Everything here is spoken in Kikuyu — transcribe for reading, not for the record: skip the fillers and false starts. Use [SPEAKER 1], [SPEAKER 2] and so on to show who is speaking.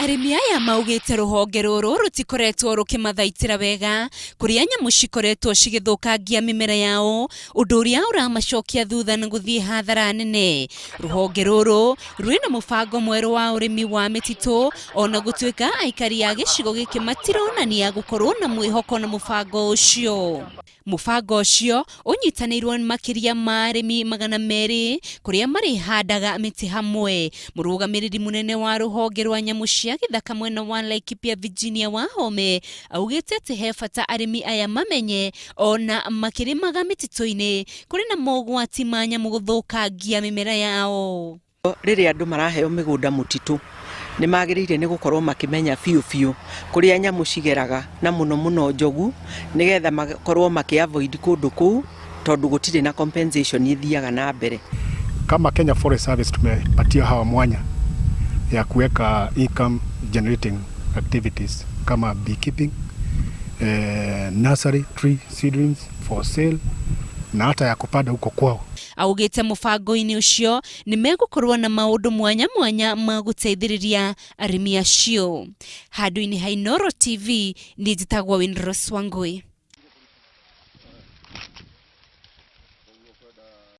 [SPEAKER 1] Arĩmi aya maugĩte rũhonge rũrũ rũtikoretwo rũkĩmathaitĩra wega kũrĩa nyamũ cikoretwo cigĩthũkangia mĩmera yao, ũndũ ũrĩa ũramacokia thutha na gũthiĩ hathara nene. Rũhonge rũrũ rwĩna mũbango mwerũ wa ũrĩmi wa mĩtitũ ona gũtuĩka aikari a gĩcigo gĩkĩ matironania gũkorwo na mwĩhoko na mũbango ũcio. Mũbango ũcio ũnyitanĩirwo nĩ makĩria ma arĩmi 200 kũrĩa marĩhandaga mĩtĩ hamwe. Mũrũgamĩrĩri mũnene wa rũhonge rwa nyamũ cia gĩthaka mwena wa Laikipia Virginia Wahome augĩte atĩ he bata arĩmi aya mamenye ona makĩrĩmaga mĩtitũ-inĩ kũrĩ na mogwati ma nyamũ gũthũkangia mĩmera yao.
[SPEAKER 2] Rĩrĩa andũ maraheo mĩgũnda mũtitũ, nĩ magĩrĩire nĩ gũkorwo makĩmenya biũ biũ kũrĩa nyamũ cigeraga na mũno mũno njogu, nĩgetha makorwo makĩ avoid kũndũ kũu tondũ gũtirĩ na compensation ĩthiaga na mbere.
[SPEAKER 3] Kama Kenya Forest Service tumepatia hawa mwanya ya kuweka income generating activities kama beekeeping, nursery tree seedlings for sale na hata ya kupanda huko kwao.
[SPEAKER 1] Augĩte mũbango-inĩ ũcio nĩ megũkorwo na maũndũ mwanya mwanya ma gũteithĩrĩria arĩmi acio. Handũ-inĩ ha Inooro TV, niĩ njĩtagwo Winrose Wangui.